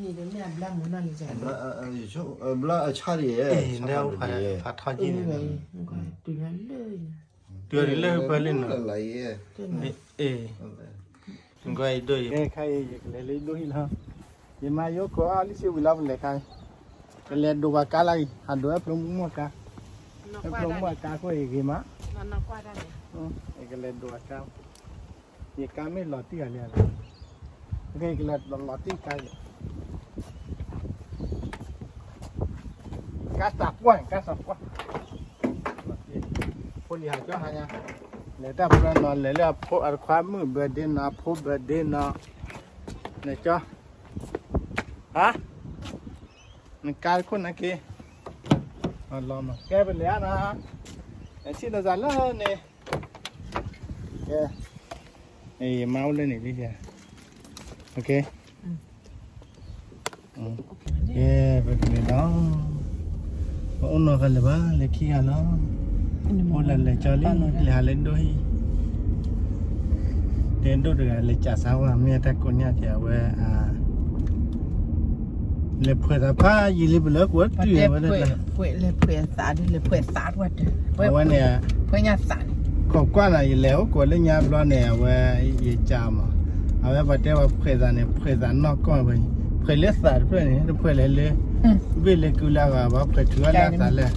ဘျါမုၢ်နီၢ်န့ၣ် ဘျါအဆါဒ်ယဲ ဖးထီကံန့ၣ် တုၤလၢပှဲၤလံနီၤ အ့ၣ် ကဲခါအံၤ ယကလဲၤလၢဒိၣ်ဟံၣ်လီၤ ယမါယိကီၢ်အီၤလံစ့ဝံၤလီၤ ပလဲၤခါ ကလဲၤဒိးပှၤကါလၢအံၤ ဟးဒိးဝဲဖျိမုၢ်မီၢ်ကါ ဖျိမုၢ်မီၢ်ကါအဃိယဂ့ၤမး ယကလဲၤဒိးအကါ ယကါမ့ၢ်လီၤတံၢ်ဂၤလံ ယကလဲၤလီၤတံၢ်ကါယ ကါသးပှၢ် ကါသးပှၢ် ဖိလံၤဟးကၠီဟါညါ လဲၤတၢ်ဖျၢနီၤ လဲၤလၢအဖိအတခွါမုၣ် birthday နီၤ အဖိ birthday နီၤ လဲၤကၠီ ဟါ နကါတခိၣ်နာ်က့ လီၤနီၤ ကဲပလဲၤဧါနီၤ လဲၤထံၣ်လိာ်သးလၢန့ၣ် ကဲ မါအိၣ်လၢန့ၣ်လံ ကဲ ကဲ ပကလဲၤဒီး ပအိၣ်နီၢ်ဂၤလၢၤဘၣ် လဲၤခံဂၤလီၤ အိၣ်လၢလဲၤကၠီလံ လဲၤဟးလၢဒိၣ်ဟံၣ် တဲဒိၣ်တဂၤလဲၤကၠးစါဝဲ မ့ၢ်တၢ်ကိးညါက့ၤအဝဲ လဲၤဖှဲးသးဖးယံာ်လံ ပလၢကွဲတုၤဝဲဒၣ် လဲၤဖှဲးသးဒ်လဲၤဖှဲးသးတဝဲတၢ် အဝဲန့ၣ် ခိးကွၢ်နၤ ယလဲၤအိၣ်ကိးလၢညါဘျီန့ၣ် အဝဲယကၢ်မး အဝဲပှၤတဲဝဲဖှဲးသးန့ၣ် ဖှဲးသးနီၢ်ကီၢ်ဝဲ ဖှဲးလၢသးတဖျၢၣ်န့ၣ် တဖှဲးလဲၣ်လၢ ဘ့ၣ်လၢကုလၢဂၤဘၣ် ဖှဲးထုးဝဲလၢသးလဲၣ်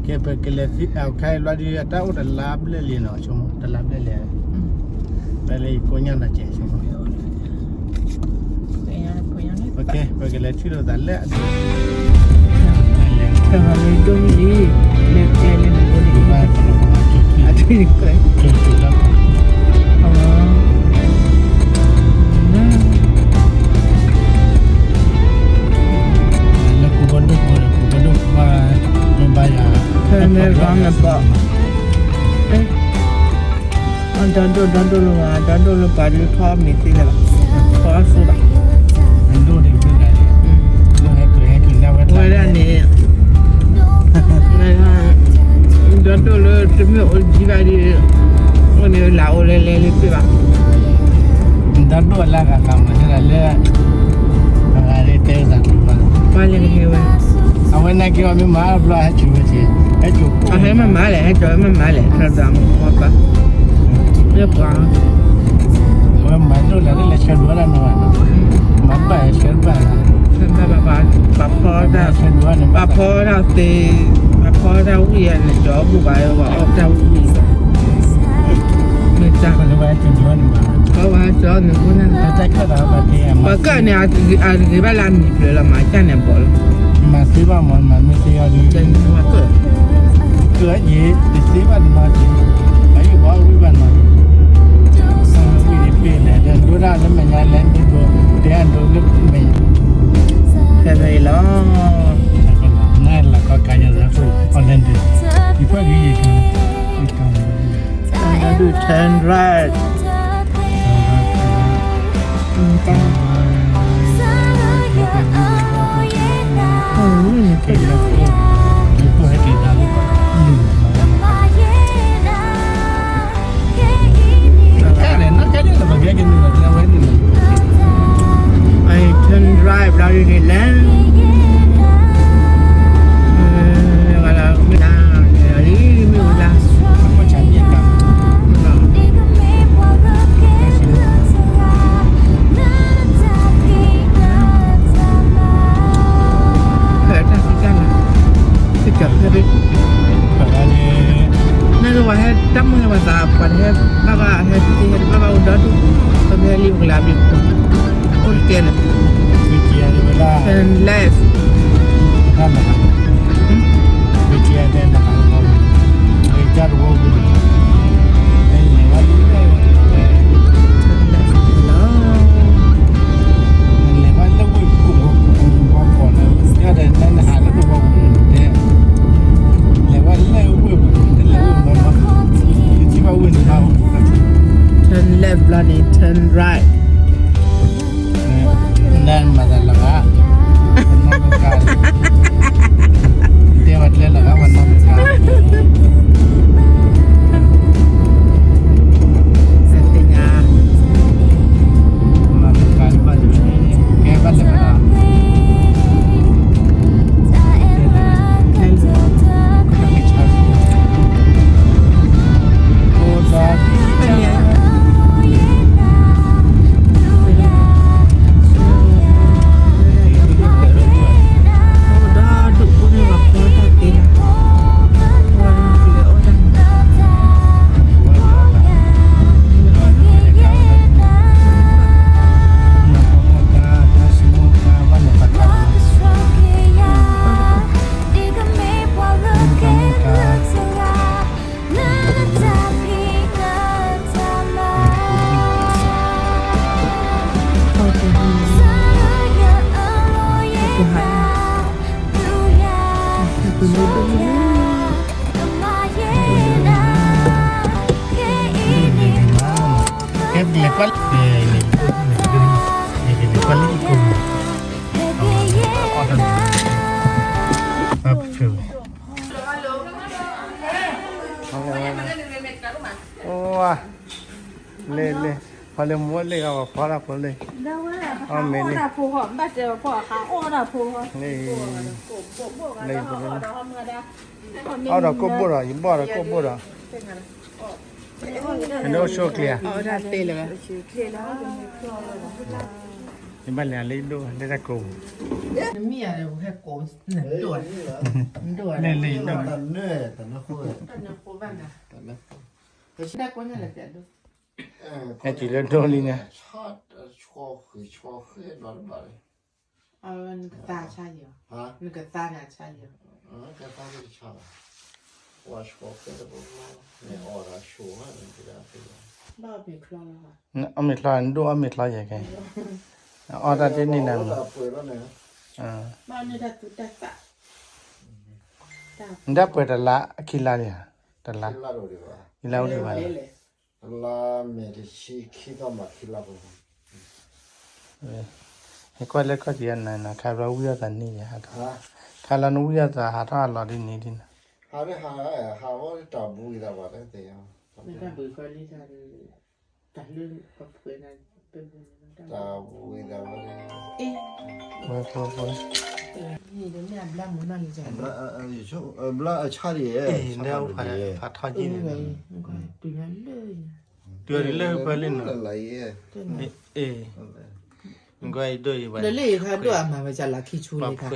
ကဲပကလဲၤသံ အခါအံၤဘျီဒုး တၢ်အိၣ်တလါဘျဲၣ်လံနီၤ ဆိကမိၣ် တလါဘျဲၣ်လံ ဖဲလၢယကိးညါနီၤကဲးဆိကမိၣ် ပကလဲၤထံၣ်လိာ်သးလၢအဒိၣ် လၢဒိၣ်မုၢ်လံ လၢကျဲလၢနဘိန့ၣ် အထံၣ်န့ၣ်ကွဲး လၢကူဘီဒိၣ်ကူဘီဒိၣ်ကူဘီ မ့ၢ်ဘါယွၤ ဖဲမဲရကီနဘီ ဒီဒိၣ် ဒီဒိၣ်လၢပှၤ ဒီဒိၣ်လၢပှၤဒုးထီၣ်မံၤသ့လၢၤဘၣ် ထီၣ်အစိဘၣ် ဝဲဒၣ်န့ၣ် ဒီဒိၣ်လၢတမ့ၢ်အိၣ်ဒံးဘၣ်ဒီး အိၣ်န့ၣ်လၢအိၣ်လဲလဲလံသ့ဘၣ် ဒီဒိၣ်လၢဂၤဂၤမၤတၢ်လၢ အဂၤဒ်တဲဝဲသးကျိၤဘၣ် ပှၤလဲၤကဟဲဝဲ အဝဲနာ်က့ၤအီၤမ့ၢ်မၤဘျီဟဲစိာ်ဝဲက့ၤ ဟဲစိာ် အဟဲမၤမၤလဲၣ် ဟဲစိာ်ဝဲမၤမၤလဲၣ် ဆၢဒၣ်မူပှၤ လၢပှၤ အဝဲမၤဒိၣ်လၢလၢဆၢဒိၣ်ဝဲဒၣ်နီၤ မၤဘၣ်ဆၢဘၣ် ပှၤဖီတၢ် ပှၤဖီတၢ်သ့ ပှၤဖီတၢ်ဝံၣ်အန့ၣ် ကၠီဘူၣ်ဘၣ်ဝဲအီၣ်တၢ်ဝံၣ် မ့ၢ်တၢ် ပှၤကၢန့ၣ် အတဂ့ၤဘၣ်လၢအမံၤဖျၢၣ်လီၤ မၤကၢန့ၣ်ဘီလီၤ မၤသ့ဘၣ်မၤ မၤမ့ၢ်သ့အီၤဒ် ကၢန့ၣ်ဝဲကၢ ကၢယ့ၤ တသ့ဘၣ်တမၤက့ၤ အယုၢ်ဘီဝံၣ်ဘၣ်နီၤ ဝံၣ်န့ၣ်ပ့ၢ်လဲၣ် ဒိၣ်ဒၣ်လၢမဲာ်ညါလဲၣ် ဒိၣ်ဒိၣ် တဲအဒိၣ်လၢမဲာ်ညါ ဖဲဖဲအံၤလီၤ နလၢကီၢ်ကါညါလၢ Orlando ယဖဲကယံၤ Orlando turn right အ turn right ဘျီဒ်န့ၣ်လဲၣ် လံမ့ၢ်ဝဲဒၣ် ဖဲတၢ်ဖံးတၢ်မၤ ကစၢ်ဖဲ နကဝဲဟဲတၢ်မုၢ်လၢပှၤသး ပှၤတဟဲဘၣ်ဘၣ်ဟဲတဟဲဘၣ်ဘၣ်အိၣ်ဒီဒူၣ် ပမ့ၢ်ဟဲလံပကလၢဘျုး အိၣ်တကဲန့ၣ် turn left turn left ဘျီန့ၣ် turn right နမၤသးလီၤဂာ် တဲဝဲကျဲလီၤဂာ် ပှၤနီၢ်မုၢ်ခါ အိၣ်ဝါ, လ့ၣ်လ့ၣ်, ဖီလ့ၣ်မိၢ်လ့ၣ်ဂၤ ပှၤဖီတၢ်ဖိလ့ၣ်, အီၣ်မ့ၤလ့ၣ်, လ့ၣ်, အီၣ်ဒီးကိၣ်ဘိၣ်ဒီး ယဘီၣ်ဒီးကိၣ်ဘိၣ်ဒီး, မ့ၢ်အိၣ်ဆိကျ့ဧါ, ယဘၣ်လဲၤလၢယဒိၣ်လၢတၢ်ကိးပူၤ, နမ့ၢ်ယၤလၢပဟဲကိးနဒိၣ်, လ့ၣ်လ့ၣ်ယဒိၣ်, ဟဲတုၤလၢဒိၣ်လံန့ၣ်, အီၣ်မ့ၤချီ နဒိၣ်အီၣ်မ့ၤချီယဲၢ်ကဲ, အီၣ်တၢ်တန့ၢ်နၤမး, နတၢ်ပှဲၤတလါခံလါလံဧါ, တလါ, ခံလါအိၣ်ဒံးဘၣ်, တလါမဲာ်တဆံခံသီမး ခံလါပှဲၤ, ဟဲကွၢ်လၢခီၣ်ထံးအနၤနၤ ခါဘျီဝံၣ်အီၣ်သးန့ၣ်ယဲၢ်, ခါလီၤနဝံၣ်အီၣ်သးဟးထီၣ်အလီၤဒ်န့ၣ်ဒ်န့ၣ်, ဟးဝဲတၢ်ဘှံးသးဘၣ်လၢသ့ၣ်, တၢ်ဘှံးသးဘၣ်လၢ, ဝဲဖိဖိ, ဘျါအဆါဒံး, ဖးထီကံၢ်န့ၣ်, တုၤလၢဖဲလၢနီၤ, အ့ၣ်, နကွၢ်အံၤဒိၣ်အံၤဘၣ်, လၢလၢယခါဒိၣ်အမၤဝဲကလးခံဆူလံ, ဖီ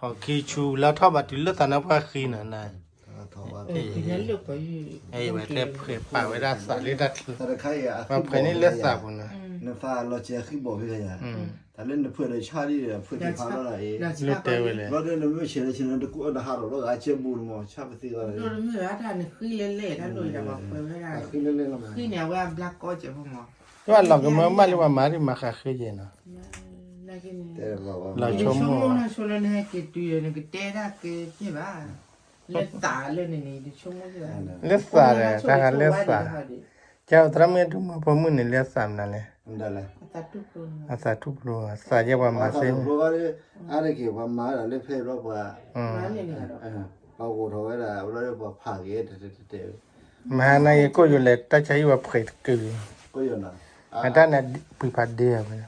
ခံဆူလၢထီၣ်ဘၣ်တုၤလၢသးနါပှၢ်ဃံနီၤ, ဝဲတဲဖှဲးပာ်ဝဲဒၣ်သးလၢတၢ်ချၢ, ပှၤဖှဲးန့ၣ်လၢသးပူၤနီၤ, နသးလီၤစဲးဃံဘီၣ်ဖဲယၤ, နသးလၢနဖှဲးဒီးဆါဒံးဒီး ဖှဲးတဖးလီၤဒီးအံၤ, လၢတဲဝဲလဲၣ်, ဘျီဒီးနမ့ၢ်ဆဲးလၢဆဲးန့ၣ် တကူၣ်အတဟးထီၣ်လီၤဂာ် ကဲဘူးနမီၤ ဆါပသ့လီၤ, ဃံလဲၣ်လဲၣ်, ဃံန့ၣ် အဝဲအဘျါကီစဲးဖိမီၤ, တၢ်လီၤကမၢဘၣ်လၢပှၤမၤဒံးမၤဃးဃ့ယဲၢ်နီၤ, လီၤဆိကမိၣ်, ဆိကမိၣ်လၢနဟဲက့ၤတုၤဒီး နကတဲတၢ်ကဲကဲဘၣ်, လၢသးလၢန့ၣ်န့ၣ် ဆိကမိၣ်, လၢသးဒီး တၢ်ဃးလၢသး, ကဲသရၣ်မုၣ်ဒိၣ်မုၣ်ဖိမုၣ်န့ၣ် လၢသးမနုၤလဲၣ်, အသးထူၣ်ဖျိ, အသးယဲၢ်ပှၤမၤသ့, အါတက့ၢ်ပှၤမၤဝဲဒၣ်လၢဖဲဘျီပှၤ, ပှၤအိးထီၣ်ဝဲဒၣ် ဘျီဒီးပှၤဖးဂ့ၤတဲတဲတဲဝဲ, မဟါနၤယကိၣ်ယိာ်လဲၤတၢ်ဆါဟံၣ်ပှၤဖှဲးတကုာ်, အတၢ်န့ၣ် ပှံၤဖးဒ့ဝဲ,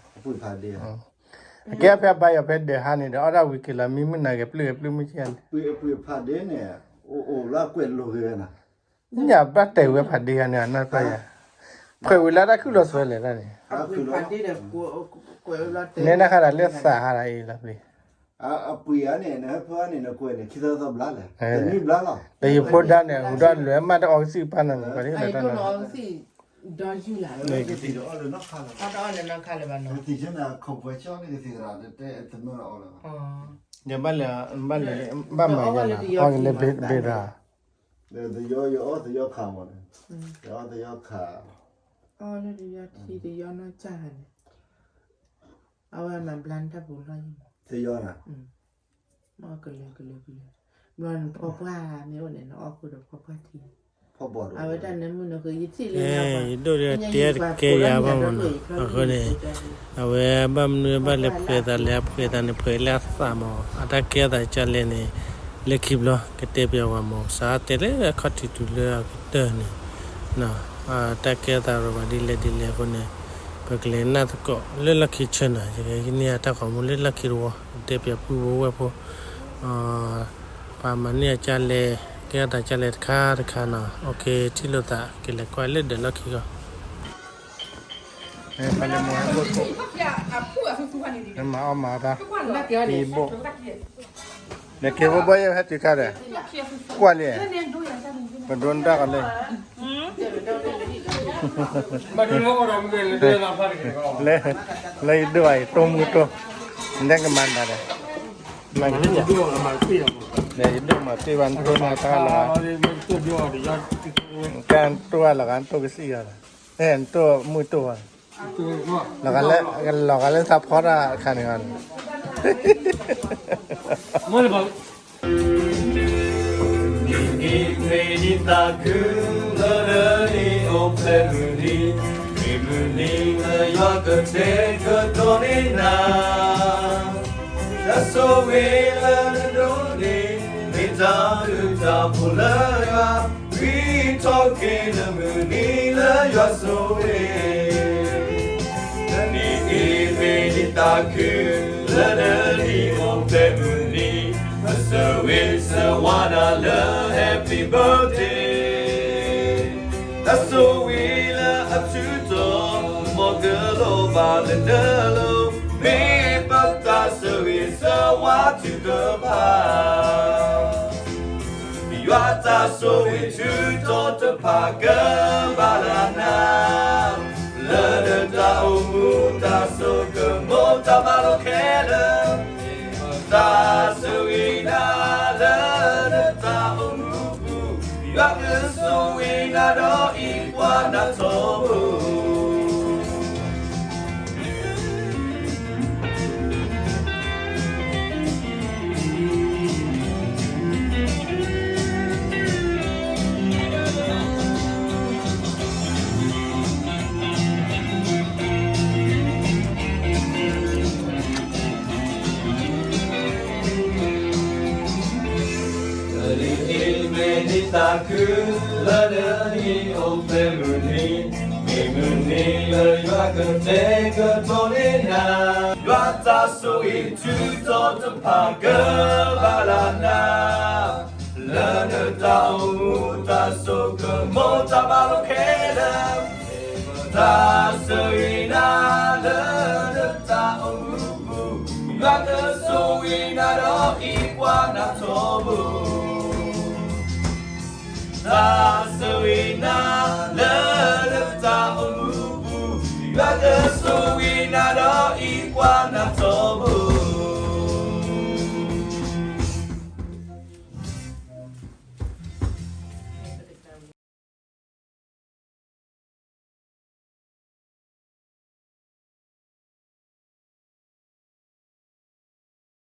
အကဲဖဲအဘါယွၤဖဲဒၢးဟါန့ၣ်ဒီး အီၣ်ဒၣ်ဝံၤက့ၤလီၤ မံမုၢ်နၤဂဲၤပျုၢ်ဂဲၤပျုၢ်မုၢ်ကဲလဲၣ်, ပှံၤဖးဒ့န့ၣ်, အိၣ်လၢအကွဲးလိာ်ဂ့ၤဝဲနၤ, ညၣ်ဘၣ်တဲာ်ဝဲဖးဒ့ဟါန့ၣ် အနီၢ်ကီၢ်ယၤ, ဖှဲးဝံၤလၢတၢ်ခုၣ်လီၤသွဲလဲၣ်န့ၣ်, နဲနၢ်ဟါဒၣ်လၢသးဟါဒၣ်အံၤလီၤပျံၤ အပှံၤဧါန့ၣ် နဟဲဖၢန့ၣ် နကွဲးန့ၣ် ခံသီသီဘျါလဲၣ်, တနံၣ်ဘျါလီၤ, ဒီးယဖိဒါန့ၣ် ဟူးဒီးလွဲၢ်မးတအီကသံၣ်ပာ်နၤန့ၣ်, ဘၣ်လဲၤ ဘၣ်လဲၤ ဘၣ်မၤယၤလီၤ အီကလၢဘ့ၣ်ဒၣ်, ယအီသယီခးမးန့ၣ်, ယအီသယီခး, အီလၢတယီထံတယီနီၢ်ကၢ်န့ၣ်, အဝဲမၤဘျါနတၢ်ပူၤလီၢ်ယံၤမး, တယီန့ၣ်, မ့ၢ်ကလၢၤကလၢၤကလၢၤ, ဘျီနဖီပှၢ်မ့ၢ်အိၣ်န့ၣ် နအီၣ်ဃုာ်ဒီးဖီပှၢ်ထံ, အဝဲတၢ်နၢမုၢ်နဃုာ်ယထံၣ်လၢ, ယဒိၣ်ဒီးတဲတကဲယၤဘၣ်မးနီၤ, အဃိန့ၣ်, အဝဲဘၣ်မနုၤဘၣ်လဲၤဖှဲးသးလဲၣ် အဖှဲးသးန့ၣ်ဖှဲးလၢအသးမး အတၢ်ကဲသးကလဲၣ်န့ၣ်, လၢခံဘျီ ကတဲပျးဝဲမး စးတဲလၢအခီၣ်ထံးတုၤလၢအကတၢၢ်န့ၣ် တၢ်ကဲသးရိၤဘၣ်ဒ်လဲၣ်ဒ်လဲၣ်အဃိန့ၣ်, ပကလဲၤနၢ်သကိးလၢလီၢ်ခံဆၢနီၤ, ယကဟံးန့ၢ်အတၢ်ဂီၤမူလၢလီၢ်ခံတဝီ, တဲပျးပုၢ်ဖိဝဲၢ်ဖိ, ပှၤမၤန့ၢ်အကလဲၣ် ကဲသးကလဲၣ်တခါတခါနီၤ, ထံၣ်လိာ်သး ကလဲၤကွၢ်လၢဒၢးလီၢ်ခံဂီၢ် မၤအီၣ်မၤအီၣ်တၢ်, ယဘိၣ်, နက့ၤဘိၣ်ဘၣ်ယဲၢ်ဟဲတုၤခါဒီး, ကွၢ်လံ, ပဒိနတၢ်ကလဲၣ်, လၢယဒိၣ်အံၤတိၢ်မုၢ်တိၢ်, နဲကမၤဒၣ်ဒီး, ယဒိၣ်မၤပ့ၢ်ဘၣ်နတိၢ်နီၢ်တၢ်လီၤ, ကဲနတိၢ်အလီၤဂာ်နတိၢ်ကစံၣ်ဂီၤဒီး, နတိၢ်မုၢ်တိၢ်ဘၣ်, လီၤဂာ်လၢသးဖီတၢ်ခါန့ၣ်ဂီၤန့ၣ်, မ့ၢ်ဒ်သးခုလၢလၢန့ၣ်အိၣ်ဖျဲၣ်မုၢ်နံၤ, မ့ၢ်မုၢ်နံၤလၢယွၤကတဲာ်ကတီၤန့ၢ်နၤ, တၢ်ဆိၣ်ဂ့ၤလၢနဒိးန့ၣ်, မ့ၢ်တၢ်ဘျုးတၢ်ဖှိၣ်လၢယွၤ, ဝံ က့ၤလၢမုၢ်နံၤလၢယွၤဆိၣ်ဂ့ၤ, နနံၤအံၤမ့ၢ်နံၤသးခု, လၢနနံၤအိၣ်ဖျဲၣ်မုၢ်နံၤ, ပဆၢဂ့ၤဆၢဝါနၤလၢ Happy Birthday, တၢ်ဆိၣ်ဂ့ၤလၢအထူးတီၤ, မ်ကလီၤဘၣ်လၢနလိၤ, မ့ၢ်ပတၢ်ဆိၣ်ဂ့ၤဆၢဝါထုကဖၣ် ယွၤတၢ်ဆိၣ်ဂ့ၤထုးထီၣ်တဖၣ်ကဘၣ်လၢနၤ, လၢနတၢ်အိၣ်မူတၢ်စိကမီၤတၢ်မၤလိခဲလၢာ်, တၢ်ဆိၣ်ဂ့ၤနၤလၢနတၢ်အိၣ်မူပူၤ, ယွၤကဆိၣ်ဂ့ၤနၤဒီးအံးကွၢ်နၤထီဘိ နနံၤအံၤမ့ၢ်နံၤသးခု, လၢနနံၤအိၣ်ဖျဲၣ်မုၢ်နံၤ, မ့ၢ်မုၢ်နံၤလၢယွၤကတဲာ်ကတီၤန့ၢ်နၤ, ယွၤတၢ်ဆိၣ်ဂ့ၤထုးထီၣ်တဖၣ်ကဘၣ်လၢနၤ, လၢနတၢ်အိၣ်မူတၢ်စိကမီၤတၢ်မၤလိခဲလၢာ်, တၢ်ဆိၣ်ဂ့ၤနၤလၢနတၢ်အိၣ်မူပူၤ, ယွၤကဆိၣ်ဂ့ၤနၤဒီးအံးကွၢ်နၤထီဘိ တၢ်ဆိၣ်ဂ့ၤနၤလၢနတၢ်အိၣ်မူပူၤ, ယွၤကဆိၣ်ဂ့ၤနၤဒီးအံးကွၢ်နၤထီ